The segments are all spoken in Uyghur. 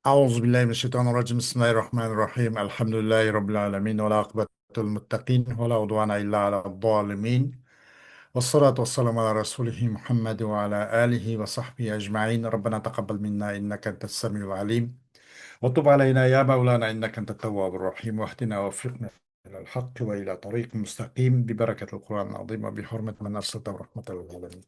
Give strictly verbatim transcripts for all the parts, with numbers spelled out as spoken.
أعوذ بالله من الشيطان الرجيم. بسم الله الرحمن الرحيم. الحمد لله رب العالمين، والعاقبة للمتقين، ولا عدوان إلا على الظالمين. والصلاة والسلام على رسوله محمد وعلى آله وصحبه أجمعين. ربنا تقبل منا إنك أنت السميع العليم، وتب علينا يا مولانا إنك أنت التواب الرحيم، واهدنا ووفقنا إلى الحق وإلى طريق مستقيم ببركة القرآن العظيم وبحرمة من أرسلته رحمة للعالمين.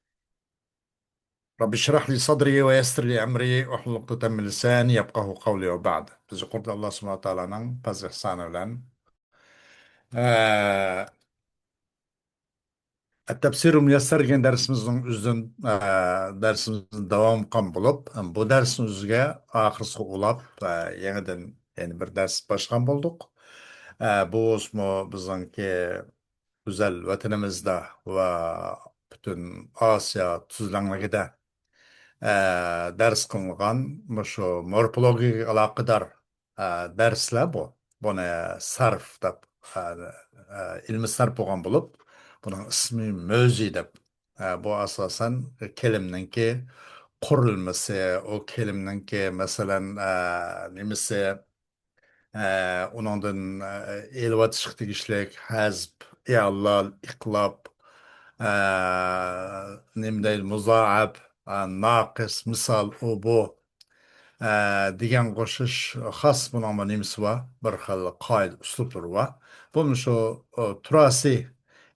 رب اشرح لي صدري ويسر لي أمري واحلل عقدة من لساني يفقهوا قولي وبعد. بىز يۇقىرىدا ئاللا سۇبھانەھۇ ۋە تائالانىڭ پەزلى ئېھسانى بىلەن، ئە، ئەت-تەپسىرۇل مۇيەسسەر دېگەن دەرسىمىزنىڭ ئۆزىدىن، ئە، دەرسىمىزنى داۋام قىلغان بولۇپ، بۇ دەرسنىڭ ئۆزىگە ئاخىرسىغا ئۇلاپ، ئە، يېڭىدىن يەنە بىر دەرس باشلىغان بولدۇق. ئە، بۇ بولسىمۇ بىزنىڭكى گۈزەل ۋەتىنىمىزدە ۋە پۈتۈن ئاسىيا تۈزلەڭلىكىدە، ئە، دەرس قىلىنغان مۇشۇ مورفولوگىيەگە ئالاقىدار، ئە، دەرسلەر بۇ. بۇنى سەرف دەپ، ئە، ئە، ئىلمى سەرف بولغان بولۇپ، بۇنىڭ ئىسمى مۆزى دەپ. ئە، بۇ ئاساسەن كېلىمنىڭكى قۇرۇلمىسى، ئۇ كېلىمنىڭكى، مەسىلەن، ئە، نېمىسى، ئە، ئۇنىڭدىن، ئە، ئېلىۋېتىشقا تېگىشلىك ھەزپ، ئىئلال، ئىقلاب، ئە، نېمە دەيدۇ، مۇزائەپ، ئە، ناقىس، مىسال، ئۇ، بۇ، ئە، دېگەن قوشۇش خاس بۇنىڭمۇ نېمىسى بار، بىر خىل قائىدە ئۇسلۇبلىرى بار. بۇمۇ شۇ، ئۇ، تۇراسىي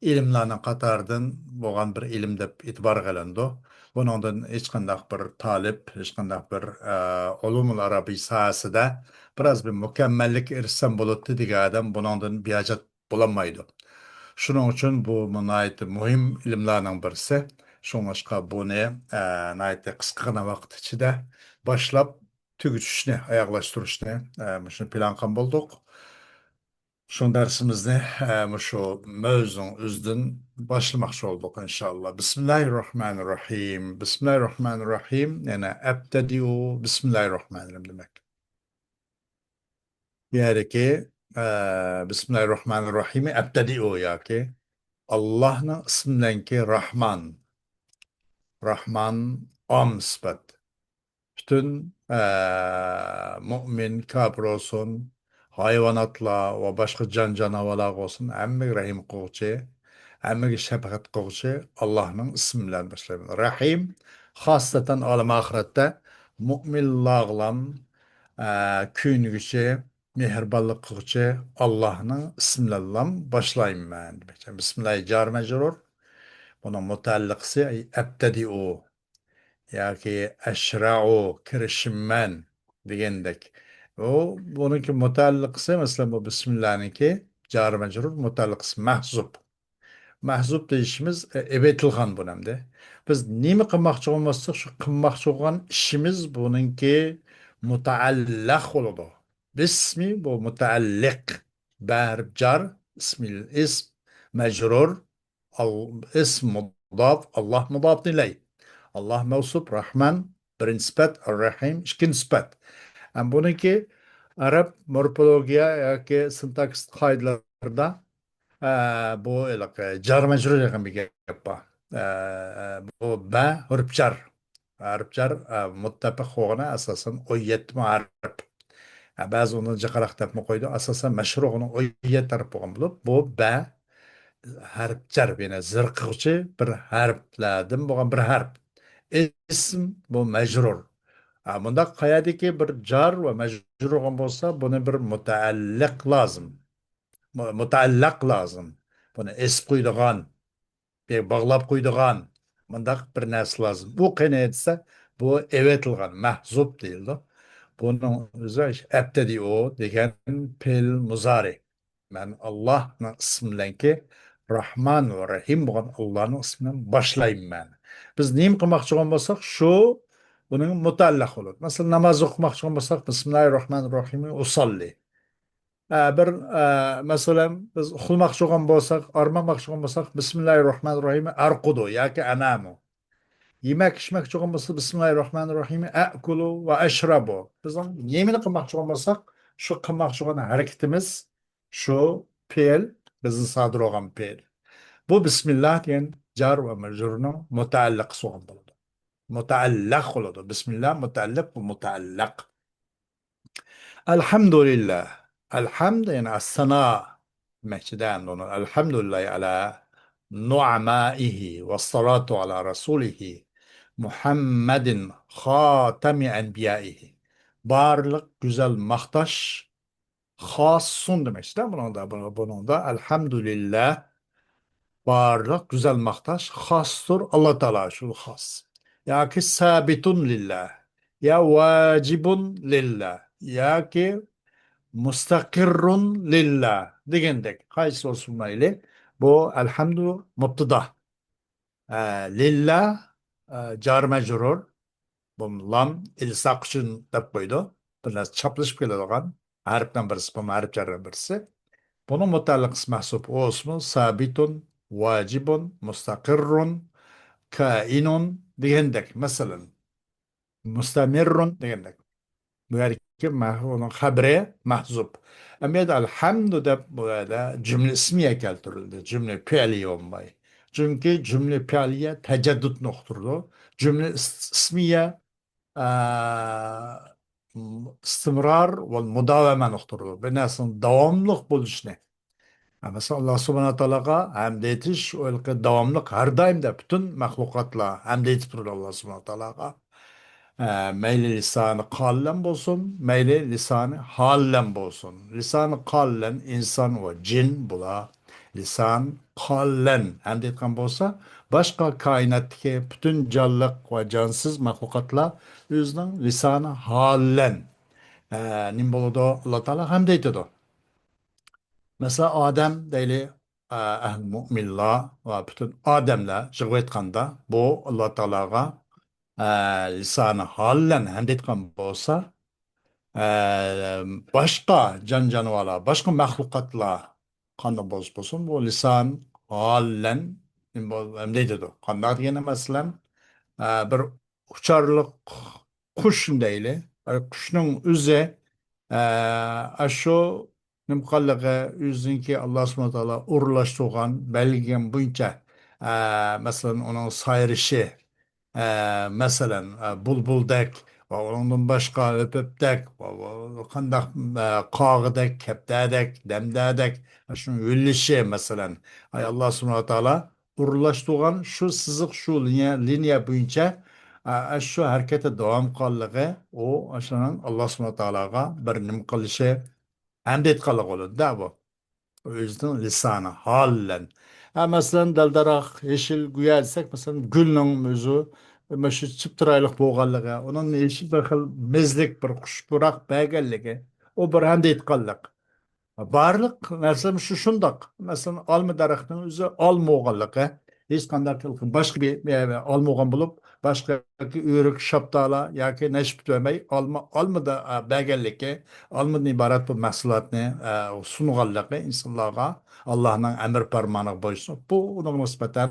ئىلىملارنىڭ قاتارىدىن بولغان بىر ئىلىم دەپ ئېتىبارغا ئېلىنىدۇ. بۇنىڭدىن ھېچقانداق بىر تالىپ، ھېچقانداق بىر، ئە، ئۇلۇمۇل ئەرەبىي ساھەسىدە بىراز بىر مۇكەممەللىككە ئېرىشسەم بولاتتى دېگەن ئادەم بۇنىڭدىن بىھاجەت بولالمايدۇ. شۇنىڭ ئۈچۈن بۇ ناھايىتى مۇھىم ئىلىملارنىڭ بىرسى. شۇڭلاشقا بۇنى، ئە، ناھايىتى قىسقىغىنا ۋاقىت ئىچىدە باشلاپ تۈگىتىشنى، ئاياغلاشتۇرۇشنى، ئە، مۇشۇنى پىلان قىلغان بولدۇق. شۇ دەرسىمىزنى، ئە، مۇشۇ مەۋزۇنىڭ ئۆزىدىن باشلىماقچى بولدۇق، ئىنشائاللا. بىسمىللاھىر راھمانىر راھىم. بىسمىللاھىر راھمانىر راھىم، يەنى ئەبتەدىئۇ بىسمىللاھىر راھمانىر راھىم دېمەك. بۇ يەردىكى، ئە، بىسمىللاھىر راھمانىر راھىمى ئەبتەدىئۇ ياكى ئاللاھنىڭ ئىسمى بىلەنكى راھمان. راھمان ئام سۈپەت. پۈتۈن، ئە، مۇئمىن، كاپىر بولسۇن، ھايۋاناتلار ۋە باشقا جان-جاناۋارلارغا بولسۇن، ھەممىگە رەھىم قىلغۇچى، ھەممىگە شەپقەت قىلغۇچى ئاللاھنىڭ ئىسمى بىلەن باشلايمەن. رەھىم، خاسسەتەن ئالەم ئاخىرەتتە مۇئمىنلارغىلام، ئە، كۆيۈنگۈچى، مېھرىبانلىق قىلغۇچى ئاللاھنىڭ ئىسمى بىلەنلام باشلايمەن دېمەكچى. بىسمىللاھى جار مەجرۇر. بۇنىڭ مۇتەئەللىقىسى ئەبتەدىئۇ ياكى ئەشرەئۇ، كىرىشىمەن دېگەندەك. ئۇ، بۇنىڭكى مۇتەئەللىقىسى، مەسىلەن، بۇ بىسمىللانىڭكى جار مەجرۇر، مۇتەئەللىقىسى مەھزۇپ. مەھزۇپ دېيىشىمىز، ئە، ئېۋېتىلغان بۇ نەمدە. بىز نېمە قىلماقچى بولماسلىق، شۇ قىلماقچى بولغان ئىشىمىز بۇنىڭكى مۇتەئەللەق بولىدۇ. بىسمى بۇ مۇتەئەللىق. بە ھەرپ جار، ئىسمى ئىسم، مەجرۇر، ئال-، ئىسم مۇداف، ئاللاھ مۇداف ئىلەي. ئاللاھ مەۋسۇپ، راھمان بىرىنچى سۈپەت، ئەر-رەھىم ئىككىنچى سۈپەت. ھەم بۇنىڭكى ئەرەب مورفولوگىيە ياكى سىنتاكسىس قائىدىلىرىدا، ئە، بۇ ھېلىقى جار مەجرۇر دېگەن بىر گەپ بار. ئە، بۇ بە ھەرپ جار. ھەرپ جار، ئە، مۇتتەپىق بولغىنى ئاساسەن ئون يەتتە مو ھەرپ. ئە، بەزى ئۇنى جىقراق دەپمۇ قويىدۇ. ئاساسەن مەشھۇر بولغىنى ئون يەتتە ھەرپ بولغان بولۇپ، بۇ بە ھەرپ جار، يەنى زىرقىغۇچى بىر ھەرپلەردىن بولغان بىر ھەرپ. ئىسم بۇ مەجرۇر. ئە، مۇنداق قەيەردىكى بىر جار ۋە مەجرۇر بولغان بولسا، بۇنى بىر مۇتەئەللىق لازىم. مۇ-، مۇتەئەللەق لازىم. بۇنى ئېسىپ قويىدىغان، بىر باغلاپ قويىدىغان مۇنداق بىر نەرسە لازىم. بۇ قېنى دېسە، بۇ ئېۋېتىلغان، مەھزۇپ دېيىلىدۇ. بۇنىڭ ئۆزى ئەبتەدىئۇ دېگەن پېئىل مۇزارى. مەن ئاللاھنىڭ ئىسمى بىلەنكى، راھمان ۋە رەھىم بولغان ئاللاھنىڭ ئىسمى بىلەن باشلايمەن. بىز نېمە قىلماقچى بولغان بولساق، شۇ بۇنىڭ مۇتەئەللىق بولىدۇ. مەسىلەن، ناماز ئوقۇماقچى بولغان بولساق، بىسمىللاھىر راھمانىر راھىم، ئۇساللى. ئە، بىر، ئە، مەسىلەن، بىز ئۇخلىماقچى بولغان بولساق، ئارام ئالماقچى بولغان بولساق، بىسمىللاھىر راھمانىر راھىم، ئەرقۇدۇ ياكى ئەنامۇ. يېمەك ئىچمەكچى بولغان بولسا، بىسمىللاھىر راھمانىر راھىم، ئەئكۇلۇ ۋە ئەشرەبۇ. بىز نېمىنى قىلماقچى بولغان بولساق، شۇ قىلماقچى بولغان ھەرىكىتىمىز، شۇ پېئىل بىزنى سادىر بولغان پېئىل. بۇ بىسمىللا دېگەن جار ۋە مەجرۇرنىڭ مۇتەئەللىقىسى بولغان بولىدۇ. مۇتەئەللەق بولىدۇ. بىسمىللا مۇتەئەللىق، بۇ مۇتەئەللەق. ئەلھەمدۇلىللا. ئەلھەمد، يەنى ئەسسانا دېمەكچىدە، ئەمدى ئۇنى. ئەلھەمدۇلىللاھى ئەلا نۇئەمائىھى ۋەسسالاتۇ ئەلا رەسۇلىھى مۇھەممەدىن خاتەمى ئەنبىيائىھى. بارلىق گۈزەل ماختاش خاسسۇن دېمەكچىدە بۇنىڭدا. بۇ-، بۇنىڭدا ئەلھەمدۇلىللا، بارلىق گۈزەل ماختاش خاستۇر، ئاللا تائالا شۇ خاس. ياكى سابىتۇن لىللا، يا ۋاجىبۇن لىللا، ياكى مۇستەقىررۇن لىللا دېگەندەك. قايسى بولسۇن مەيلى، بۇ ئەلھەمدۇ مۇبتىدا. ئە، لىللا، ئە، جار مەجرۇر. بۇ لام ئىلساق ئۈچۈن دەپ قويدۇ. بىر نەرسە چاپلىشىپ كېلىدىغان ھەرپنىڭ بىرسى، بۇ ھەرپ جارنىڭ بىرسى. بۇنىڭ مۇتەئەللىقىسى مەھزۇپ، ئۇ ئىسمۇ سابىتۇن، ۋاجىبۇن، مۇستەقىررۇن، كائىنۇن دېگەندەك. مەسىلەن، مۇستەمىررۇن دېگەندەك. بۇ يەردىكى مەھ-، ئۇنىڭ خەبىرى مەھزۇپ. ئەمما يەردە ئەلھەمدۇ دەپ بۇ يەردە جۈملە ئىسمىيە كەلتۈرۈلدى. جۈملە پېئلىيە بولماي. چۈنكى جۈملە پېئلىيە تەجەددۇتنى ئۇقتۇرىدۇ. جۈملە ئىس-، ئىسمىيە، ئە، ئىستىمرار ۋە مۇداۋەمەنى ئۇقتۇرىدۇ. بىر نەرسىنىڭ داۋاملىق بولۇشىنى. ھە، مەسىلەن، ئاللا سۇبھانەھۇ تائالاغا ھەمد ئېيتىش، ئۇ ھېلىقى داۋاملىق، ھەر دائىم دەپ پۈتۈن مەخلۇقاتلار ھەمد ئېيتىپ تۇرىدۇ ئاللا سۇبھانەھۇ تائالاغا. ئە، مەيلى لىسانى قالەن بولسۇن، مەيلى لىسانى ھالەن بولسۇن. لىسانى قالەن ئىنسان ۋە جىن بۇلار. لىسان قالەن ھەمد ئېيتقان بولسا، باشقا كائىناتتىكى پۈتۈن جانلىق ۋە جانسىز مەخلۇقاتلار ئۆزىنىڭ لىسانى ھالەن، ئە، نېمە بولىدۇ؟ ئاللا تائالا ھەمد ئېيتىدۇ. مەسىلەن، ئادەم دەيلى، ئە، ئەھلى مۆمىنلار ۋە پۈتۈن ئادەملەر يىغىۋېتقاندا، بۇ ئاللا تائالاغا، ئە، لىسانى ھالەن ھەمد ئېيتقان بولسا، ئە، باشقا جان-جانىۋارلار، باشقا مەخلۇقاتلار قانداق بولسا بولسۇن، بۇ لىسان ھالەن ھەمد ئېيتىدۇ. قانداق دېگەندە، مەسىلەن، ئە، بىر ئۇچارلىق قۇش دەيلى. ئە، قۇشنىڭ ئۆزى، ئە، ئاشۇ نېمە قىلغانلىقى، ئۆزىنىڭكى ئاللا سۇبھانەھۇ تائالا ئورۇنلاشتۇرغان، بەلگىلىگەن بويىچە، ئە، مەسىلەن، ئۇنىڭ سايرىشى، ئە، مەسىلەن، ئە، بۇلبۇلدەك ۋە ئۇنىڭدىن باشقا ھۆپۈپدەك ۋە، ۋە، ۋە قانداق، ئە، قاغىدەك، كەپتەردەك، دەمدەردەك، شۇنىڭ ھۆللىشى، مەسىلەن. ئاي، ئاللا سۇبھانەھۇ تائالا ئورۇنلاشتۇرغان شۇ سىزىق، شۇ لىنىيە، لىنىيە بويىچە، ئە، شۇ ھەرىكەتتە داۋام قىلغانلىقى، ئۇ، شۇنىڭ ئاللا سۇبھانەھۇ تائالاغا بىر نېمە قىلىشى، ھەمد ئېيتقانلىق بولىدۇ-دە بۇ. ئۆزىنىڭ لىسانى ھال بىلەن. ھە، مەسىلەن، دەل-دەرەخ، يېشىل، گۆھەر دېسەك، مەسىلەن، گۈلنىڭ ئۆزى مانا شۇ چىپ-چىرايلىق بولغانلىقى، ئۇنىڭ يېشىل بىر خىل مەززىلىك، بىر خۇشبۇراق بەرگەنلىكى، ئۇ بىر ھەمد ئېيتقانلىق. بارلىق نەرسە شۇ شۇنداق. مەسىلەن، ئالما دەرەخنىڭ ئۆزى ئالما بولغانلىقى، ھېچقانداق باشقا بىر، بىر ئالما بولغان بولۇپ، باشقا ياكى ئۆرۈك، شاپتالا ياكى نەشپۈت بەرمەي، ئالما، ئالما دا، ئە، بەرگەنلىكى، ئالمىدىن ئىبارەت بۇ مەھسۇلاتنى، ئە، سۇنغانلىقى ئىنسانلارغا ئاللانىڭ ئەمر پەرمانىغا بويسۇنۇپ، بۇ ئۇنىڭغا نىسبەتەن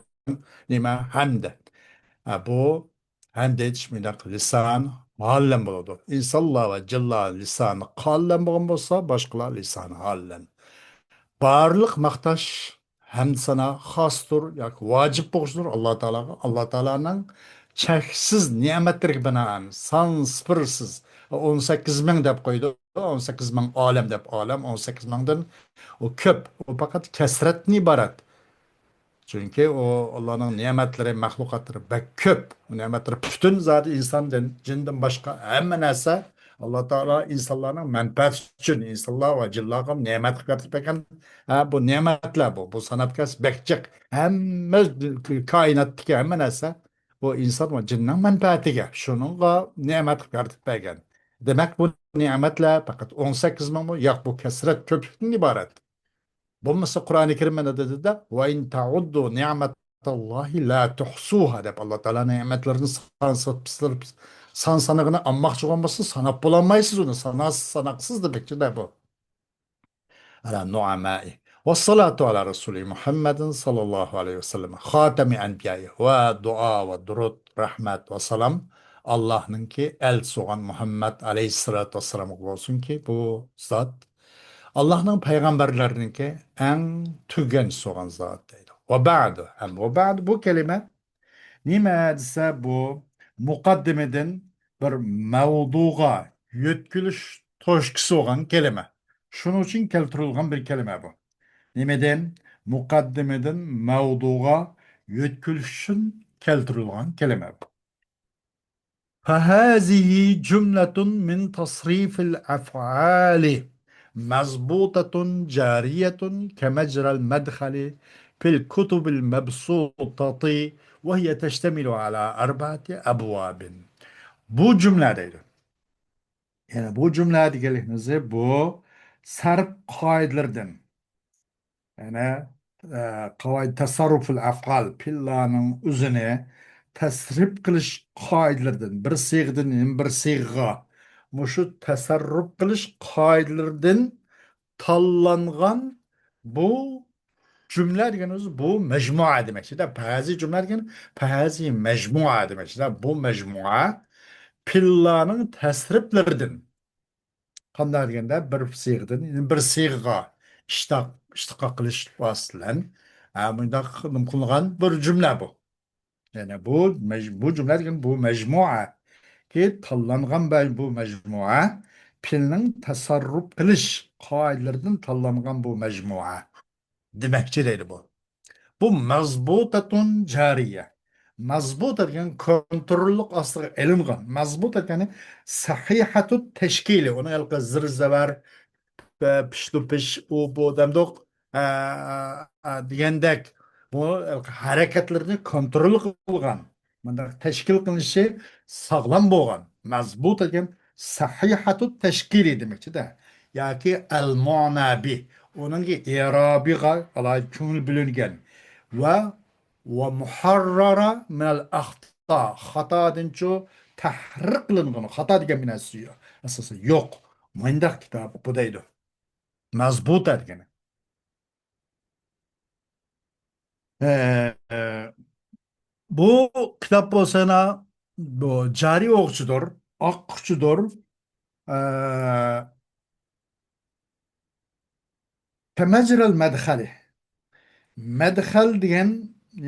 نېمە؟ ھەمدە. ئە، بۇ ھەمدە ئېيتىش مۇنداق لىسان ھال بىلەن بولىدۇ. ئىنسانلار ۋە جىنلار لىسانى قال بىلەن بولغان بولسا، باشقىلار لىسانى ھال بىلەن. بارلىق ماختاش ھەمد سانا خاستۇر ياكى ۋاجىپ بولغۇچىدۇر ئاللا تائالاغا. ئاللا تائالانىڭ چەكسىز نېمەتلىرىگە بىنائەن، سان سىپىرسىز، ئون سەككىز مىڭ دەپ قويىدۇ، ئون سەككىز مىڭ ئالەم دەپ، ئالەم ئون سەككىز مىڭدىن ئۇ كۆپ، ئۇ پەقەت كەسرەتتىن ئىبارەت. چۈنكى ئۇ، ئاللانىڭ نېمەتلىرى، مەخلۇقاتلىرى بەك كۆپ. ئۇ نېمەتلىرى پۈتۈن زادى ئىنساندىن، جىندىن باشقا ھەممە نەرسە ئاللا تائالا ئىنسانلارنىڭ مەنپەئەتى ئۈچۈن، ئىنسانلار ۋە جىنلارغا نېمەت قىلىپ يارىتىپ بەرگەن. ھە، بۇ نېمەتلەر بۇ. بۇ ساناپ كەلسە بەك جىق. ھەممە كائىناتتىكى ھەممە نەرسە بۇ ئىنسان ۋە جىننىڭ مەنپەئەتىگە، شۇنىڭغا نېمەت قىلىپ يارىتىپ بەرگەن. دېمەك، بۇ نېمەتلەر پەقەت ئون سەككىز مىڭمۇ؟ ياق، بۇ كەسرەت، كۆپلۈكتىن ئىبارەت. بولمىسا قۇرئانى كەرىم مانا دېدى-دە، «ۋە ئىن تەئۇددۇ نىئمەتەللاھى لا تۇھسۇھا» دەپ، ئاللا تائالا نېمەتلىرىنى سان، سان، سان سانىغىنى ئالماقچى بولغان بولسا، ساناپ بولالمايسىز ئۇنى. ساناس-، ساناقسىز دېمەكچىدە بۇ. ئەلە نۇئەمائى. ۋەسسالاتۇ ئەلا رەسۇلى مۇھەممەدىن ساللاللاھۇ ئەلەيھى ۋەسەللەم. خاتەمى ئەنبىيائى. ۋە دۇئا ۋە دۇرۇد، رەھمەت ۋە سالام ئاللانىڭكى ئەلچىسى بولغان مۇھەممەد ئەلەيھىسسالاتۇ ۋەسسالامغا بولسۇنكى، بۇ زات ئاللانىڭ پەيغەمبەرلىرىنىڭكى ئەڭ تۈگەنچىسى بولغان زات دەيدۇ. ۋە بەئدۇ. ھەم ۋە بەئدۇ بۇ كەلىمە نېمە دېسە، بۇ مۇقەددىمىدىن بىر مەۋزۇغا يۆتكىلىش توشكىسى بولغان كەلىمە. شۇنىڭ ئۈچۈن كەلتۈرۈلگەن بىر كەلىمە بۇ. نېمىدىن؟ مۇقەددىمىدىن مەۋزۇغا يۆتكىلىش ئۈچۈن كەلتۈرۈلگەن كەلىمە بۇ. فهذه جملة من تصريف الأفعال مضبوطة جارية كمجرى المدخل في الكتب المبسوطة وهي تشتمل على أربعة أبواب. بۇ جۈملە دەيدۇ. يەنى بۇ جۈملە دېگەنلىكىمىز بۇ سەرپ قائىدىلىرىدىن، يەنى، ئە، قاۋايىد تەسەررۇپۇل ئەفئال، پېئىللارنىڭ ئۆزىنى تەسرىپ قىلىش قائىدىلىرىدىن، بىر سىيغىدىن يەنە بىر سىيغىغا، مۇشۇ تەسەررۇپ قىلىش قائىدىلىرىدىن تاللانغان بۇ جۈملە دېگەن ئۆزى بۇ مەجمۇئە دېمەكچىدە. پەزى جۈملە دېگەن پەزى مەجمۇئە دېمەكچىدە. بۇ مەجمۇئە پېئىللارنىڭ تەسرىپلىرىدىن، قانداق دېگەندە، بىر سىيغىدىن بىر سىيغىغا ئىشتىق-، ئىشتىقاق قىلىش ۋاسىتە بىلەن، ھە، مۇنداق قىلىنغان بىر جۈملە بۇ. يەنى بۇ مەج-، بۇ جۈملە دېگەن بۇ مەجمۇئەگە تاللانغان بە-، بۇ مەجمۇئە پېئىلنىڭ تەسەررۇپ قىلىش قائىدىلىرىدىن تاللانغان بۇ مەجمۇئە دېمەكچى دەيدۇ بۇ. بۇ مەزبۇتەتۇن جارىيە. مەزبۇتە دېگەن كونتروللۇق ئاستىغا ئېلىنغان. مەزبۇتە دېگەن سەھىھەتۇت تەشكىلى. ئۇنىڭ ھېلىقى زىر زەۋەر، پىشلۇپىش، ئۇ بۇ دەمدۇق، ئە، ئە، دېگەندەك، بۇ ھەرىكەتلىرىنى كونترول قىلغان، مۇنداق تەشكىل قىلىنىشى ساغلام بولغان، مەزبۇت دېگەن سەھىھەتۇت تەشكىلى دېمەكچىدە. ياكى ئەل مۇنابى، ئۇنىڭ ئېرابىغا ئالاھىدە كۆڭۈل بۆلۈنگەن ۋە، ۋە مۇھەررەرە مىنەل ئەختا، خاتادىنچۇ تەھرىر قىلىنغان، خاتا دېگەن بىر نەرسە يو-، ئەساسەن يوق. مۇنداق كىتاب بۇ دەيدۇ. مەزبۇتە دېگىنى. ئە، ئە، بۇ كىتاب بولسا يەنە بۇ جارى ئوقۇغۇچىدۇر، ئاققۇچىدۇر. ئە، كەمەجرەل مەدخەلى. مەدخەل دېگەن،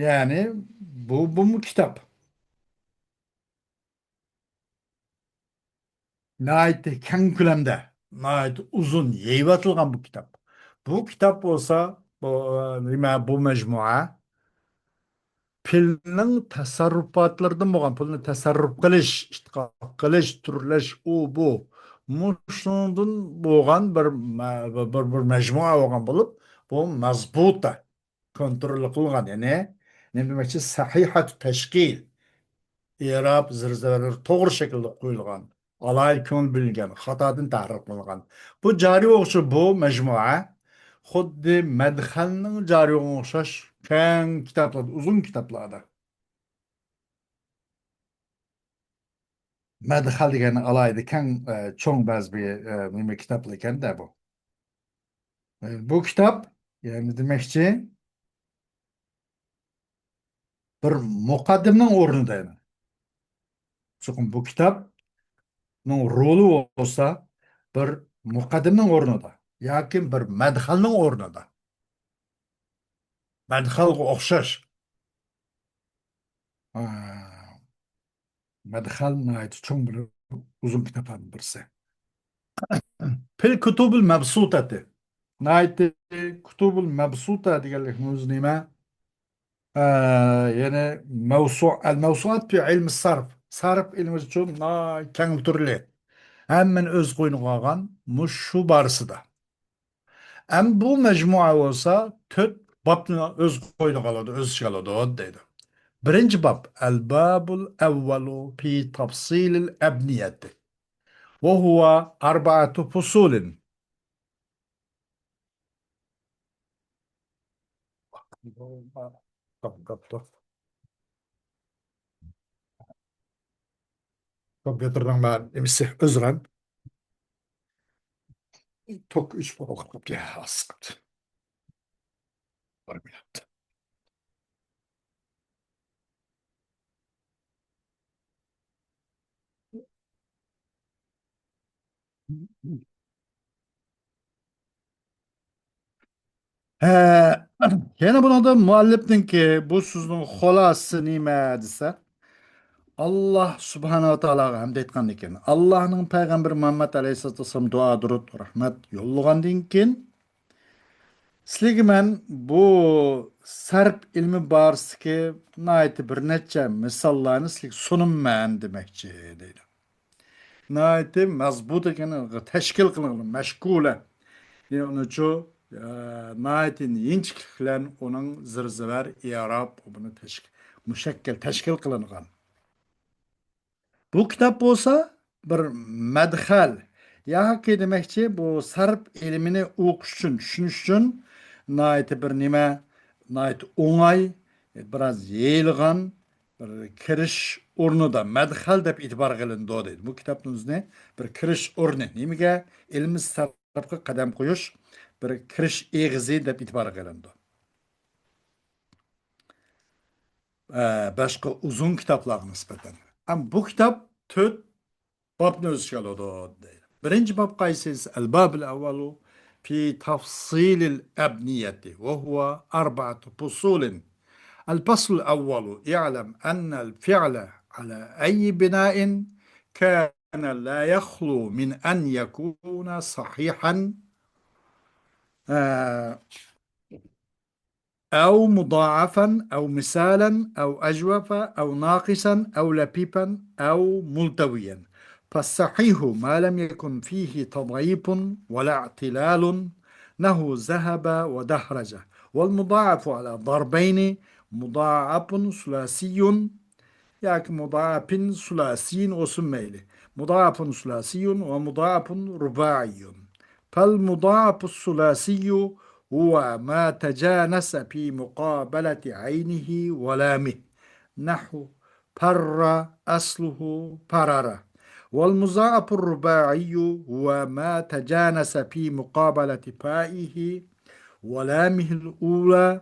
يەنى بۇ، بۇمۇ كىتاب. ناھايىتى كەڭ كۆلەمدە، ناھايىتى ئۇزۇن يېيىۋېتىلغان بۇ كىتاب. بۇ كىتاب بولسا، بۇ، نېمە، بۇ مەجمۇئە پېئىلنىڭ تەسەررۇپاتلىرىدىن بولغان، پېئىلنى تەسەررۇپ قىلىش، ئىشتىقاق قىلىش، تۈرلەش، ئۇ، بۇ، مۇشۇنىڭدىن بولغان بىر، بىر، بىر مەجمۇئە بولغان بولۇپ، بۇ مەزبۇتە. كونترول قىلغان، يەنى نېمە دېمەكچى؟ سەھىھەتۇ تەشكىل. ئېراب، زىر زەۋەرلىرى توغرا شەكىلدە قويۇلغان، ئالاھىدە كۆڭۈل بۆلۈنگەن، خاتادىن تەھرىر قىلىنغان. بۇ جارى ئوقۇغۇچى بۇ مەجمۇئە خۇددى مەدخەلنىڭ جارى ئوقۇغىنىغا ئوخشاش كەڭ كىتابلاردا، ئۇزۇن كىتابلاردا. مەدخەل دېگەن ئالاھىدە كەڭ، ئە، چوڭ بەزى بىر، ئە، نېمە كىتابلار ئىكەن-دە بۇ. ئە، بۇ كىتاب، يەنى دېمەكچى، بىر مۇقەددىمىنىڭ ئورنىدا يەنە. چوقۇم بۇ كىتابنىڭ رولى بولسا بىر مۇقەددىمىنىڭ ئورنىدا ياكى بىر مەدخەلنىڭ ئورنىدا. مەدخەلگە ئوخشاش. ئە، مەدخەل ناھايىتى چوڭ بىر ئۇزۇن كىتابلاردىن بىرسى. پىل كۇتۇبۇل مەبسۇتەتى. ناھايىتى كۇتۇبۇل مەبسۇتە دېگەنلىكىمىز نېمە؟ ئە، يەنى مەۋسۇ-، ئەل مەۋسۇئات پى ئىلمى سەرف. سەرف ئىلمى ئۈچۈن ناھايىتى كەڭ تۈرلۈك. ھەممىنى ئۆز قوينىغا ئالغان مۇشۇ بارىسىدا. ئەمما بۇ مەجمۇئە بولسا تۆت بابنى ئۆز قوينىغا ئالىدۇ، ئۆز ئىچىگە ئالىدۇ دەيدۇ. بىرىنچى باب، ئەلبابۇل ئەۋۋەلۇ پى تەپسىلىل ئەبنىيەتى. ۋە ھۇۋە ئەربەئەتۇ فۇسۇلىن. كومپيۇتېرنىڭ مانا نېمىسى ئۆزرەن. توك ئۆچۈپ قاپتۇ، ئاز قاپتۇ. بىر مىنۇت. ھە، يەنە بۇنىڭدا مۇئەللىپنىڭكى بۇ سۆزنىڭ خۇلاسىسى نېمە دېسە، ئاللاھ سۇبھانەھۇ ۋە تائالاغا ھەمد ئېيتقاندىن كېيىن، ئاللاھنىڭ پەيغەمبىرى مۇھەممەد ئەلەيھىسسالاتۇ ۋەسسالام دۇئا، دۇرۇد، رەھمەت يوللىغاندىن كېيىن، سىلەرگە مەن بۇ سەرپ ئىلمى بارىسىدىكى ناھايىتى بىر نەچچە مىساللارنى سىلەرگە سۇنىمەن دېمەكچى، دەيدۇ. ناھايىتى مەزبۇت ئىكەن، تەشكىل قىلىنغان، مەشكۇلە. يەنى ئۇنىچۇ، ئە، ناھايىتى ئىنچىكىلىك بىلەن ئۇنىڭ زىر-زىبەر، ئىئراب، بۇنى تەشكىل، مۇشەككەل، تەشكىل قىلىنغان. بۇ كىتاب بولسا بىر مەدخەل، ياكى دېمەكچى، بۇ سەرپ ئىلمىنى ئوقۇش ئۈچۈن، چۈشىنىش ئۈچۈن ناھايىتى بىر نېمە، ناھايىتى ئوڭاي، بىراز يېيىلغان بىر كىرىش ئورنىدا، مەدخەل دەپ ئېتىبارغا ئېلىنىدۇ دەيدۇ. بۇ كىتابنىڭ ئۆزىنى بىر كىرىش ئورنى. نېمىگە؟ ئىلمىي سەرپقە قەدەم قويۇش بىر كىرىش ئېغىزى دەپ ئېتىبارغا ئېلىنىدۇ. ئە، باشقا ئۇزۇن كىتابلارغا نىسبەتەن. ئەم بۇ كىتاب تۆت بابنى ئۆز ئىچىگە ئالىدۇ، دەيدۇ. بىرىنچى باب قايسى؟ الباب الأول في تفصيل الأبنية، وهو أربعة فصول. الفصل الأول: اعلم أن الفعل على أي بناء كان لا يخلو من أن يكون صحيحا، آه، أو مضاعفا أو مثالا أو أجوف أو ناقصا أو لفيفا أو ملتويا. فالصحيح ما لم يكن فيه تضعيف ولا اعتلال، نحو ذهب ودحرج. والمضاعف على ضربين: مضاعف ثلاثي، ياكى مضاعف ثلاثي بولسۇن مەيلى، مضاعف ثلاثي ومضاعف رباعي. فالمضاعف الثلاثي هو ما تجانس في مقابلة عينه ولامه، نحو فر أصله فرر. والمضاعف الرباعي هو ما تجانس في مقابلة فائه ولامه الأولى،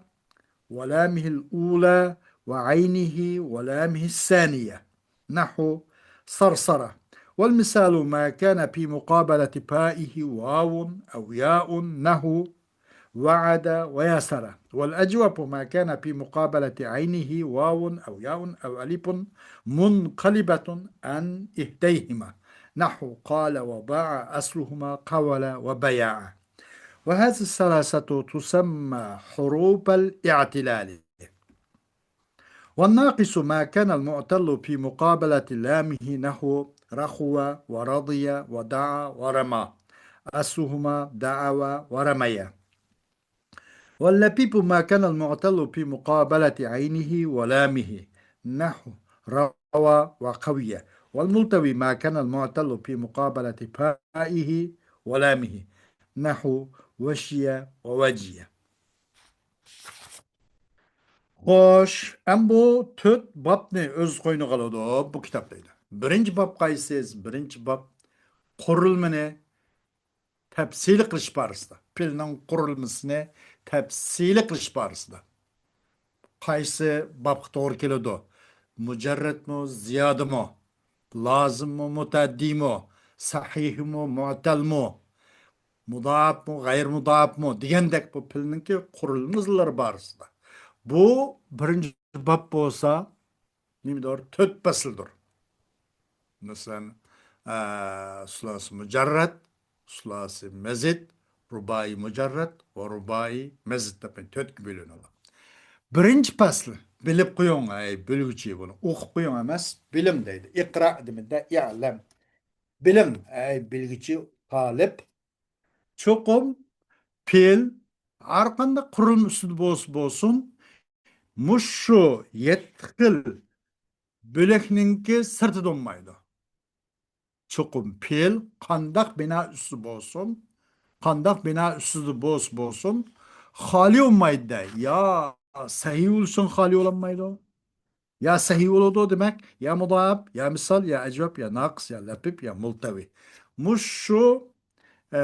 ولامه الأولى وعينه ولامه الثانية، نحو صرصرة. والمثال ما كان في مقابلة فائه واو أو ياء، نحو وعد ويسر. والأجوف ما كان في مقابلة عينه واو أو ياء أو ألف منقلبة عن إحديهما، نحو قال وباع أصلهما قول وبياع. وهذه الثلاثة تسمى حروف الاعتلال. والناقص ما كان المعتل في مقابلة لامه، نحو رخو ورضي ودعا ورمى، أصلهما دعوا ورميا. واللفيف ما كان المعتل في مقابلة عينه ولامه، نحو روى وقوي. والملتوي ما كان المعتل في مقابلة فائه ولامه، نحو وشي ووجي. خوش، ئەم بۇ تۆت بابنى ئۆز قوينىغا ئالىدۇ بۇ كىتاب، دەيدۇ. بىرىنچى باب قايسى؟ بىرىنچى باب قۇرۇلمىنى تەپسىلىي قىلىش بارىسىدا، پېئىلنىڭ قۇرۇلمىسىنى تەپسىلىي قىلىش بارىسىدا قايسى بابقا توغرا كېلىدۇ؟ مۇجەررەتمۇ، زىيادىمۇ، لازىممۇ، مۇتەئەددىمۇ، سەھىھمۇ، مۇئتەلمۇ، مۇدائەپمۇ، غەيرىي مۇدائەپمۇ دېگەندەك بۇ پېئىلنىڭكى قۇرۇلمىلىرى بارىسىدا. بۇ بىرىنچى باب بولسا نېمىدۇر؟ تۆت پەسىلدۇر. مەسىلەن، ئە، سۇلاسى مۇجەررەت، سۇلاسى مەزىد، رۇبائىي مۇجەررەت ۋە رۇبائىي مەزىد دەپ تۆتكە بۆلۈنىدۇ. بىرىنچى پەسىل، بىلىپ قويۇڭ، ئەي بىلگۈچى بولۇڭ. ئوقۇپ قويۇڭ ئەمەس، بىلىم دەيدۇ. ئىقرا دېمىدە، ئىئلەم. بىلىم، ئەي بىلگۈچى تالىپ. چوقۇم پېئىل ھەرقانداق قۇرۇلما ئۈستىدە بولسا بولسۇن، مۇشۇ يەتتە خىل بۆلەكنىڭكى سىرتىدا بولمايدۇ. چوقۇم پېئىل قانداق بىنا ئۈستىدە بولسۇن، قانداق بىنا ئۈستىدە بولسا بولسۇن، خالىي بولمايدۇ. يا سەھىھ بولۇشتىن خالىي بولالمايدۇ، يا سەھىھ بولىدۇ، دېمەك، يا مۇدائەپ، يا مىسال، يا ئەجۋەپ، يا ناقىس، يا لەپىپ، يا مۇلتەۋى. مۇشۇ، ئە،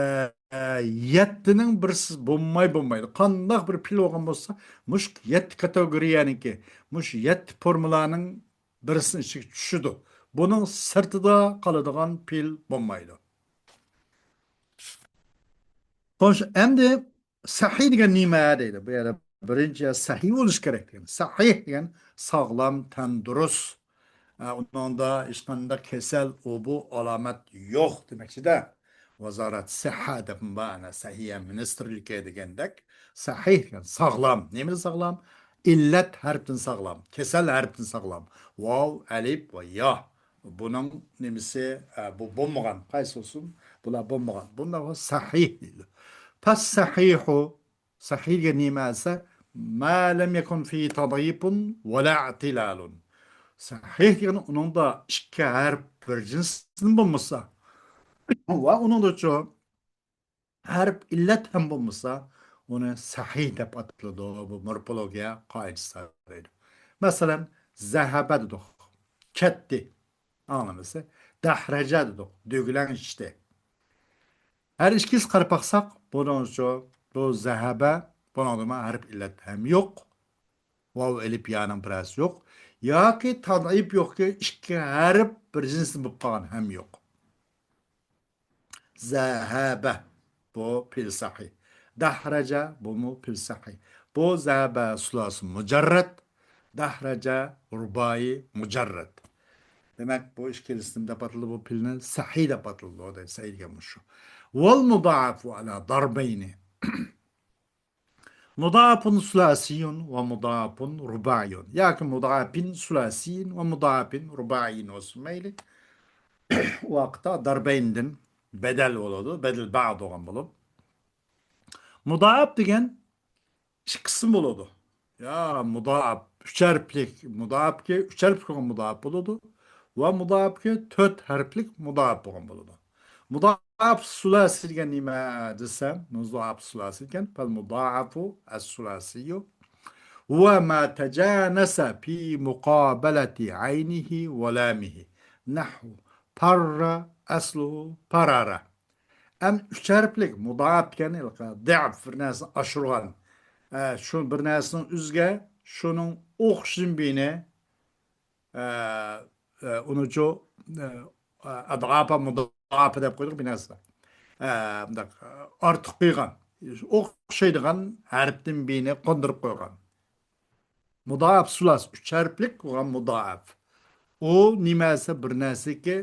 ئە، يەتتىنىڭ بىرسىز بولماي بولمايدۇ. قانداق بىر پېئىل بولغان بولسا، مۇشۇ يەتتە كاتېگورىيەنىڭكى، مۇشۇ يەتتە فورمۇلانىڭ بىرسىنىڭ ئىچىگە چۈشىدۇ. بۇنىڭ سىرتىدا قالىدىغان پېئىل بولمايدۇ. خوش، ئەمدى سەھىھ دېگەن نېمە دەيدۇ. بۇ يەردە بىرىنچى سەھىھ بولۇش كېرەك دېگەن. سەھىھ دېگەن ساغلام، تەندۇرۇس. ئە، ئۇنىڭدا ھېچقانداق كېسەل، ئۇ بۇ ئالامەت يوق دېمەكچىدە. ۋازارەت سىھھە دەپ بار، ئەنە، سەھىيە مىنىستىرلىكى دېگەندەك، سەھىھ دېگەن ساغلام. نېمىدىن ساغلام؟ ئىللەت ھەرپتىن ساغلام، كېسەل ھەرپتىن ساغلام. ۋاۋ، ئەلىپ ۋە يا. بۇنىڭ نېمىسى، ئە، بۇ بولمىغان، قايسى بولسۇن، بۇلار بولمىغان. بۇنداق سەھىھ دەيدۇ. فالصحيح، سەھىھ دېگەن نېمە دېسە، ما لم يكن فيه تضعيف ولا اعتلال. سەھىھ دېگەن ئۇنىڭدا ئىككى ھەرپ بىر جىنستىن بولمىسا، ۋە ئۇنىڭدىچۇ ھەرپ ئىللەت ھەم بولمىسا، ئۇنى سەھىھ دەپ ئاتىلىدۇ. بۇ مورفولوگىيە قائىدىسى دەيدۇ. مەسىلەن، زەھەبە دېدۇق، كەتتى. ئاڭلىمىسى. دەھرەجە دېدۇق، دۈگلەڭ ئىچتى. ھەر ئىككىسى قاراپ باقساق، بۇنىڭچۇ، بۇ زەھەبە، بۇنىڭدىمۇ ھەرپ ئىللەت ھەم يوق. ۋاۋ ئېلىپ يانىڭ بىرەرسى يوق. ياكى تەزئىپ يوقكى، ئىككى ھەرپ بىر جىنستا بولۇپ قالغان ھەم يوق. زەھەبە، بۇ پېئىل سەھىھ. دەھرەجە، بۇمۇ پېئىل سەھىھ. بۇ زەھەبە سۇلاسى مۇجەررەت، دەھرەجە رۇبائىي مۇجەررەت. دېمەك، بۇ ئىككىلىسىنى دەپ ئاتىلىدۇ، بۇ پېئىلنى سەھىھ دەپ ئاتىلىدۇ، دەيدۇ، سەھىھ دېگەن مۇشۇ. والمضاعف على ضربين. مضاعف ثلاثي ومضاعف رباعي. ياكى مضاعف ثلاثي ومضاعف رباعي بولسۇن مەيلى. ئۇ ۋاقىتتا ضربين دىن بەدەل بولىدۇ. بەدەل بەئز بولغان بولۇپ. مۇدائەپ دېگەن ئىككى قىسىم بولىدۇ. يا مۇدائەپ، ئۈچ ھەرپلىك مۇدائەپكە، ئۈچ ھەرپلىك بولغان مۇدائەپ بولىدۇ. ۋە مۇدائەپكە تۆت ھەرپلىك مۇدائەپ بولغان بولىدۇ. مۇدائەپ سۇلاسى دېگەن نېمە دېسەم، مۇدائەپ سۇلاسى دېگەن، فالمضاعف الثلاثي هو ما تجانس في مقابلة عينه ولامه. نحو فر أصله فرر. ئەم ئۈچ ھەرپلىك مۇدائەپ دېگەن ھېلىقى ضعف، بىر نەرسىنى ئاشۇرغان. ئە، شۇ بىر نەرسىنىڭ ئۆزىگە شۇنىڭ ئوخشىشىنى بىنى، ئە، ئە، ئۇنىچۇ، ئە، ئە، ئەدغاپا مۇدائەپە دەپ قويدۇق بىر نەرسە. ئە، مۇنداق، ئارتۇق قىلغان. ئوخشايدىغان ھەرپتىن بىنى قوندۇرۇپ قويغان. مۇدائەپ سۇلاسى، ئۈچ ھەرپلىك بولغان مۇدائەپ. ئۇ نېمە دېسە، بىر نەرسىكى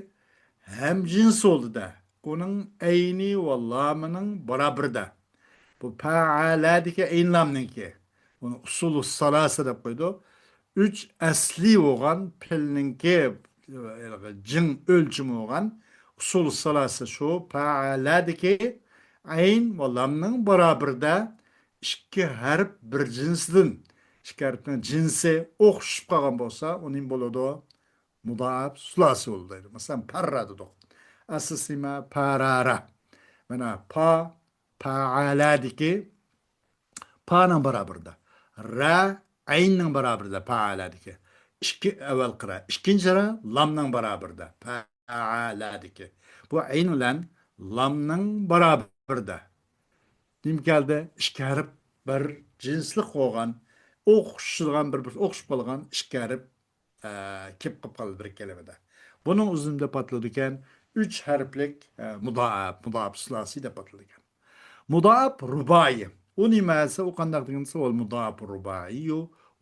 ھەمجىنس بولدى-دە. ئۇنىڭ ئەينى ۋە لامىنىڭ بارابىرىدە. بۇ پەئەلەدىكى ئەين لامنىڭكى. ئۇنى ئۇسۇلۇ سالاسە دەپ قويىدۇ. ئۈچ ئەسلى بولغان پېئىلنىڭكى، جىڭ ئۆلچىمى بولغان ئۇسۇلۇ سالاسە شۇ پەئەلەدىكى ئەين ۋە لامنىڭ بارابىرىدە ئىككى ھەرپ بىر جىنسىدىن، ئىككى ھەرپنىڭ جىنسى ئوخشىشىپ قالغان بولسا، ئۇ نېمە بولىدۇ؟ مۇدائەپ سۇلاسى بولىدۇ دەيدۇ. مەسىلەن، پەررا دېدۇق. ئەسلىسى نېمە؟ پەرارە. مانا پا، پەئەلەدىكى پانىڭ بارابىرىدە. رە ئەيننىڭ بارابىرىدە پەئەلەدىكى. ئىككى، ئەۋۋەلقى رە. ئىككىنچى رە لامنىڭ بارابىرىدە. پەئەلەدىكى. بۇ ئەين بىلەن لامنىڭ بارابىرىدە. نېمە كەلدى؟ ئىككى ھەرپ بىر جىنسلىق بولغان، ئوخشىشىدىغان، بىر-بىرىگە ئوخشىشىپ قالغان ئىككى ھەرپ، ئە، كېلىپ قالدى بىر كەلىمىدە. بۇنىڭ ئۆزىنى دەپ ئاتىلىدىكەن، ئۈچ ھەرپلىك، ئە، مۇدائەپ، مۇدائەپ سۇلاسى دەپ ئاتىلىدىكەن. مۇدائەپ رۇبائىي. ئۇ نېمە دېسە، ئۇ قانداق دېگەن دېسە، والمضاعف الرباعي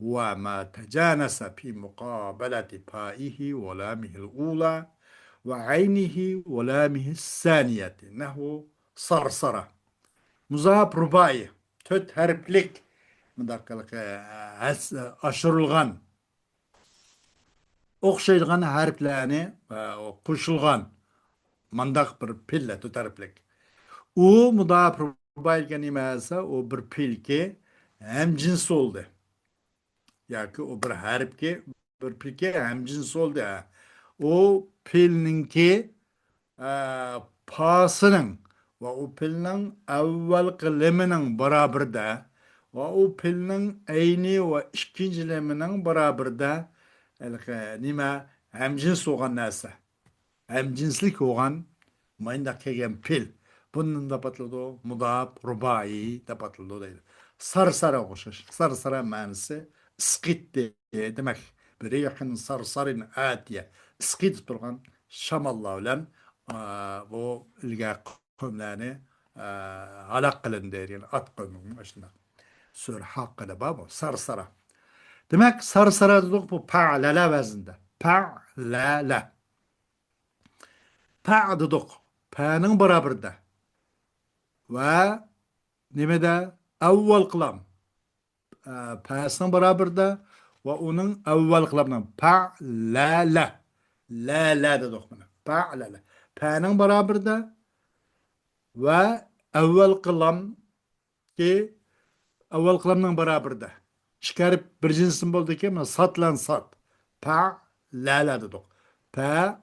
هو ما تجانس في مقابلة فائه ولامه الأولى وعينه ولامه الثانية. نحو صرصرة. مۇدائەپ رۇبائىي. تۆت ھەرپلىك. مۇنداق قىلىق، ئە، ھەس-، ئاشۇرۇلغان. ئوخشايدىغان ھەرپلەرنى، ئە، قوشۇلغان مانداق بىر پېئىل تۆت ھەرپلىك. ئۇ مۇدائەپ رۇبائىي دېگەن نېمە دېسە، ئۇ بىر پېئىلكى ھەمجىنس بولدى. ياكى ئۇ بىر ھەرپكى، بىر پېئىلكى ھەمجىنس بولدى. ئۇ پېئىلنىڭكى ئە، پاسىنىڭ ۋە ئۇ پېئىلنىڭ ئەۋۋەلقى لېمىنىڭ بارابىرىدە ۋە ئۇ پېئىلنىڭ ئەينى ۋە ئىككىنچى لېمىنىڭ بارابىرىدە، ھېلىقى نېمە، ھەمجىنس بولغان نەرسە. ھەمجىنسلىك بولغان مانداق كەلگەن پېئىل. بۇنى نېمە دەپ ئاتىلىدۇ؟ مۇدائەپ رۇبائىي دەپ ئاتىلىدۇ دەيدۇ. سارسارا ئوخشاش. سارسارا مەنىسى ئىسقىتتى. دېمەك، رىھىن سارسارىن ئاتىيە. ئىسقىتىپ تۇرغان شاماللار بىلەن، ئا، بۇ ئىلگەركى قوملارنى، ئا، ھالاك قىلىندى دېگەن ئات قويمىغان ئاشۇنداق. سۈرە ھەققىدە بار بۇ، سارسارا. دېمەك، سارسارا دېدۇق، بۇ پەئەلەلە ۋەزنىدە. پەئلەلە. پە دېدۇق. پەنىڭ بارابىرىدە. ۋە نېمىدە؟ ئەۋۋەلقى لام. ئە، پەسىنىڭ بارابىرىدە ۋە ئۇنىڭ ئەۋۋەلقى لامنىڭ. پەئلەلە. لەلە دېدۇق بۇنى. پەئلەلە. پەنىڭ بارابىرىدە ۋە ئەۋۋەلقى لامكى ئەۋۋەلقى لامنىڭ بارابىرىدە. ئىككى ھەرپ بىر جىنسىم بولدىكى، مانا سات بىلەن سات. پە، لە، لە دېدۇق. پە،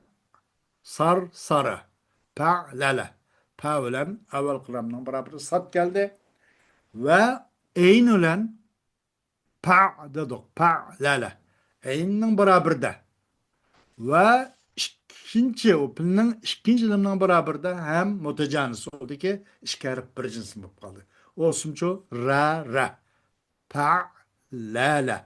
سار، سارا. پە، لە، لە. پە بىلەن ئەۋۋەلقى لامنىڭ بارابىرىدە سات كەلدى. ۋە ئەين بىلەن پە دېدۇق. پە، لە، لە. ئەيننىڭ بارابىرىدە. ۋە ئىككىنچى، ئۇ پىلنىڭ ئىككىنچى لامنىڭ بارابىرىدە ھەم مۇتەجانىس بولدىكى، ئىككى ھەرپ بىر جىنسىم بولۇپ قالدى. ئۇ ئىسىمچۇ؟ رە، رە. پە، لە، لە.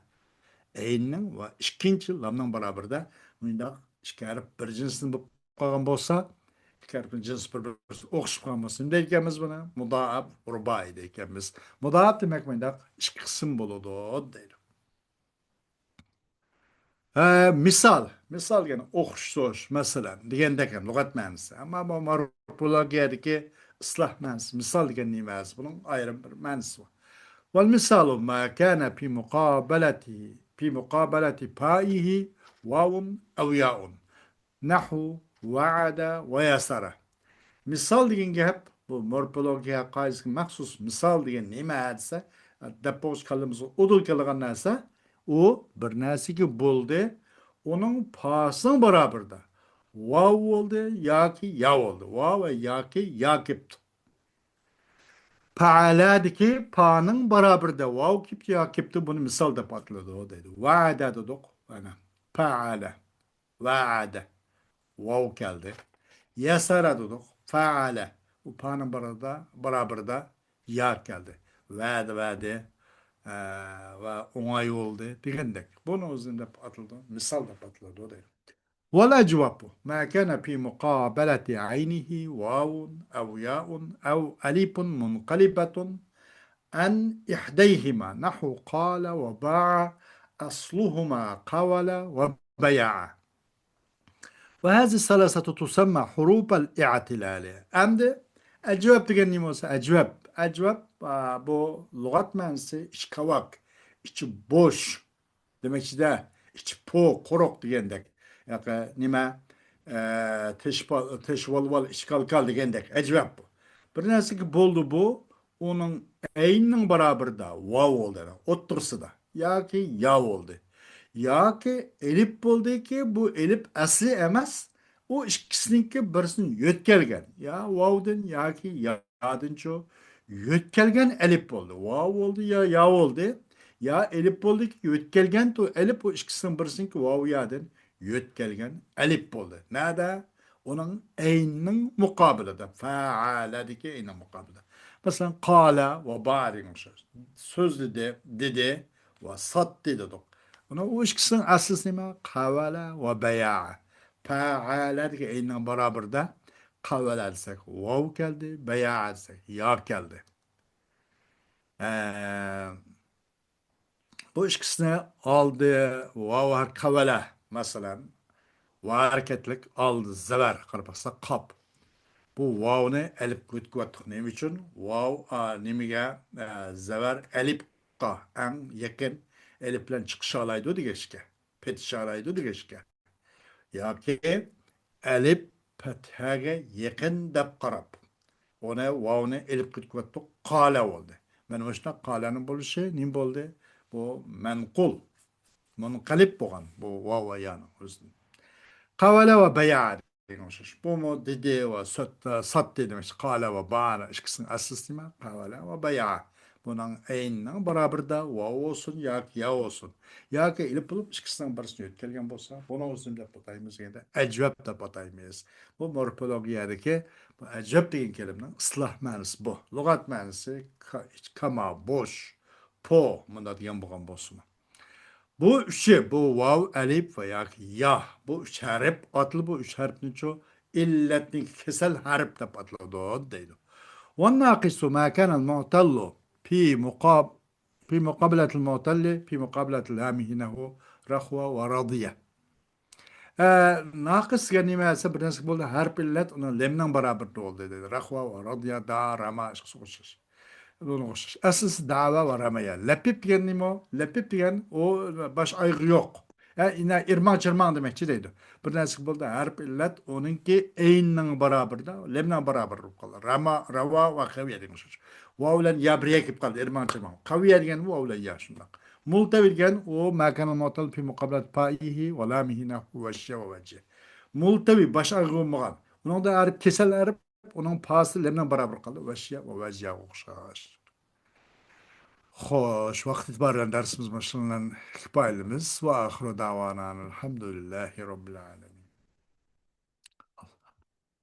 ئەيننىڭ ۋە ئىككىنچى لامنىڭ بارابىرىدە مۇنداق ئىككى ھەرپ بىر جىنسىم بولۇپ قالغان بولسا، ئىككى ھەرپنىڭ جىنسى بىر-بىرىگە ئوخشىشىپ قالغان بولسا، نېمە دەيدىكەنمىز بۇنى؟ مۇدائەپ، رۇبائىي دەيدىكەنمىز. مۇدائەپ دېمەك مۇنداق ئىككى قىسىم بولىدۇ دەيدۇ. ھە، مىسال، مىسال دېگەن ئوخشىتىش، مەسىلەن، دېگەندەك ھەم لۇغەت مەنىسى. ئەمما بۇ مورفولوگىيەدىكى ئىسلاھ مەنىسى، مىسال دېگەن نېمە؟ بۇنىڭ ئايرىم بىر مەنىسى بار. والمثال ما كان في مقابلة، في مقابلة فائه واو أو ياء. نحو وعد ويسر. مىسال دېگەن گەپ، بۇ مورفولوگىيە قائىدىسىگە مەخسۇس. مىسال دېگەن نېمە دېسە، دەپ بولغۇچە كاللىمىزغا ئۇدۇل كېلىدىغان نەرسە، ئۇ بىر نەرسىگە بولدى، ئۇنىڭ پاسىنىڭ بارابىرىدا ۋاۋ بولدى ياكى يا بولدى. ۋاۋ ۋە ياكى يا كېپتۇ. پەئەلەدىكى پانىڭ بارابىرىدا ۋاۋ كېپتۇ، يا كېپتۇ، بۇنى مىسال دەپ ئاتىلىدۇ دەيدۇ. ۋەئەدە دېدۇق، مانا، پەئەلە. ۋەئەدە. ۋاۋ كەلدى. يەسەرە دېدۇق. فەئەلە. ئۇ پانىڭ بارىدا، بارابىرىدا يا كەلدى. ۋەدە، ۋەدە. ئە، ۋە ئوڭاي بولدى دېگەندەك. بۇنى ئۆزىنى دەپ ئاتىلىدۇ. مىسال دەپ ئاتىلىدۇ دەيدۇ. والأجوف ما كان في مقابلة عينه واو أو ياء أو ألف منقلبة عن إحديهما نحو قال وباع أصلهما قول وبيع. وهذه الثلاثة تسمى حروف الاعتلال. ئەمدى ئەجۋەب دېگەن نېمە بولسا، ئەجۋەب. ئەجۋەب، ئا، بۇ لۇغەت مەنىسى ئىچى كاۋاك، ئىچى بوش دېمەكچىدە، ئىچى پو، قۇرۇق دېگەندەك. ياقى نېمە، ئە، تېشى پا-، تېشى ۋال-ۋال، ئىچى كال-كال دېگەندەك. ئەجۋەب بۇ. بىر نەرسىگە بولدى بۇ، ئۇنىڭ ئەينىنىڭ بارابىرىدا ۋاۋ بولدى، ئوتتۇرىسىدا ياكى يا بولدى. ياكى ئېلىپ بولدىكى، بۇ ئېلىپ ئەسلى ئەمەس، ئۇ ئىككىسىنىڭكى بىرسىنى يۆتكەلگەن. يا ۋاۋدىن ياكى يادىنچۇ يۆتكەلگەن ئەلىپ بولدى. ۋاۋ بولدى يا يا بولدى. يا ئېلىپ بولدىكى، يۆتكەلگەن تۇ ئەلىپ، ئۇ ئىككىسىنىڭ بىرسىنىڭكى ۋاۋ يادىن يۆتكەلگەن ئەلىپ بولدى. نەدە؟ ئۇنىڭ ئەينىنىڭ مۇقابىلىدا، فەئەلەدىكى ئەينىنىڭ مۇقابىلىدا. مەسىلەن، قالە ۋە باء دېگەن ئوخشاش. سۆزلىدى، دېدى ۋە ساتتى دېدۇق. ئۇنىڭ ئۇ ئىككىسىنىڭ ئەسلىسى نېمە؟ قەۋەلە ۋە بەيەئە. پەئەلەدىكى ئەينىنىڭ بارابىرىدا قەۋەلە دېسەك، ۋاۋ كەلدى، بەيەئە دېسەك، يا كەلدى. ئە، بۇ ئىككىسىنى ئالدى ۋاۋ ھەر-، قەۋەلە، مەسىلەن، ۋاۋ ھەرىكەتلىك، ئالدى زەۋەر، قاراپ باقساق، قاپ. بۇ ۋاۋنى ئەلىپكە ئۆتكۈۋەتتۇق. نېمە ئۈچۈن؟ ۋاۋ، ئا، نېمىگە، ئە، زەۋەر ئەلىپقا ئەڭ يېقىن، ئەلىپ بىلەن چىقىشالايدۇ دېگەچكە، پېتىشالايدۇ دېگەچكە. ياكى ئەلىپ پەتھەگە يېقىن دەپ قاراپ، ئۇنى، ۋاۋنى ئېلىپ كېتىۋەتتۇق، قالە بولدى. مانا مۇشۇنداق قالەنىڭ بولۇشى نېمە بولدى؟ بۇ مەنقۇل، مۇنقەلىب بولغان بۇ ۋاۋ ۋە يانىڭ ئۆزىدىن. قەۋەلە ۋە بەيەئە دېگەن ئوخشاش. بۇمۇ دېدى ۋە سۆت-، ساتتى دېمەكچى. قالە ۋە باءنىڭ ئىككىسىنىڭ ئەسلىسى نېمە؟ قەۋەلە ۋە بەيەئە. بۇنىڭ ئەينىنىڭ بارابىرىدا ۋاۋ بولسۇن ياكى يا بولسۇن، ياكى ئېلىپ بولۇپ ئىككىسىنىڭ بىرسىنى يۆتكەلگەن بولسا، بۇنىڭ ئۆزىنى دەپ ئاتايمىز دېگەندە، ئەجۋەب دەپ ئاتايمىز. بۇ مورفولوگىيەدىكى بۇ ئەجۋەب دېگەن كەلىمىنىڭ ئىسلاھ مەنىسى بۇ. لۇغەت مەنىسى كا-، كاما، بوش، پو، مۇنداق دېگەن بولغان بولسىمۇ. بۇ ئۈچى، بۇ ۋاۋ، ئەلىپ ۋە ياكى يا، بۇ ئۈچ ھەرپ ئاتىلىدۇ، بۇ ئۈچ ھەرپنىچۇ ئىللەتنىڭ كېسەل ھەرپ دەپ ئاتىلىدۇ دەيدۇ. والناقص ما كان المعتل في مقاب-، في مقابلة المعتل، في مقابلة لامه نحو رخو ورضي. ئە، ناقىس دېگەن نېمە دېسە، بىر نەرسە بولدى، ھەرپ ئىللەت ئۇنىڭ لەمنىڭ بارابىرىدە بولدى دېدى. رەخۋا ۋە رادىيا، دا، راما، ئىشقا ئوخشاش. بۇنىڭغا ئوخشاش. ئەسلىسى دەۋا ۋە رەمەيە. لەپىپ دېگەن نېمە ئۇ؟ لەپىپ دېگەن ئۇ باش ئايىغى يوق. ھە، ئىنە ئىرماڭ چىرماڭ دېمەكچى دەيدۇ. بىر نەرسىگە بولدى، ھەرپ ئىللەت ئۇنىڭكى ئەيننىڭ بارابىرىدا، لەمنىڭ بارابىرىدا بولۇپ قالدى. راما، راۋا ۋە قەۋىيە دېگەن سۆز. ۋاۋ بىلەن يا بىر يەرگە كېلىپ قالدى، ئىرماڭ چىرماڭ. قەۋىيە دېگەن ۋاۋ بىلەن يا شۇنداق. مۇلتەۋى دېگەن ئۇ ما كان المعتل في مقابلة فائه ولامه نحو وشيا ووجيا. مۇلتەۋى، باش ئايىغى بولمىغان. ئۇنىڭدا ھەرپ كېسەل ھەرپ، ئۇنىڭ پاسى لەمنىڭ بارابىر قالدى. ۋەشيا ۋە ۋەجياغا ئوخشاش. خوش، ۋاقىت ئېتىبارى بىلەن دەرسىمىز مۇشۇنىڭ بىلەن كۇپايىلىمىز. وآخر دعوانا الحمد لله رب العالمين.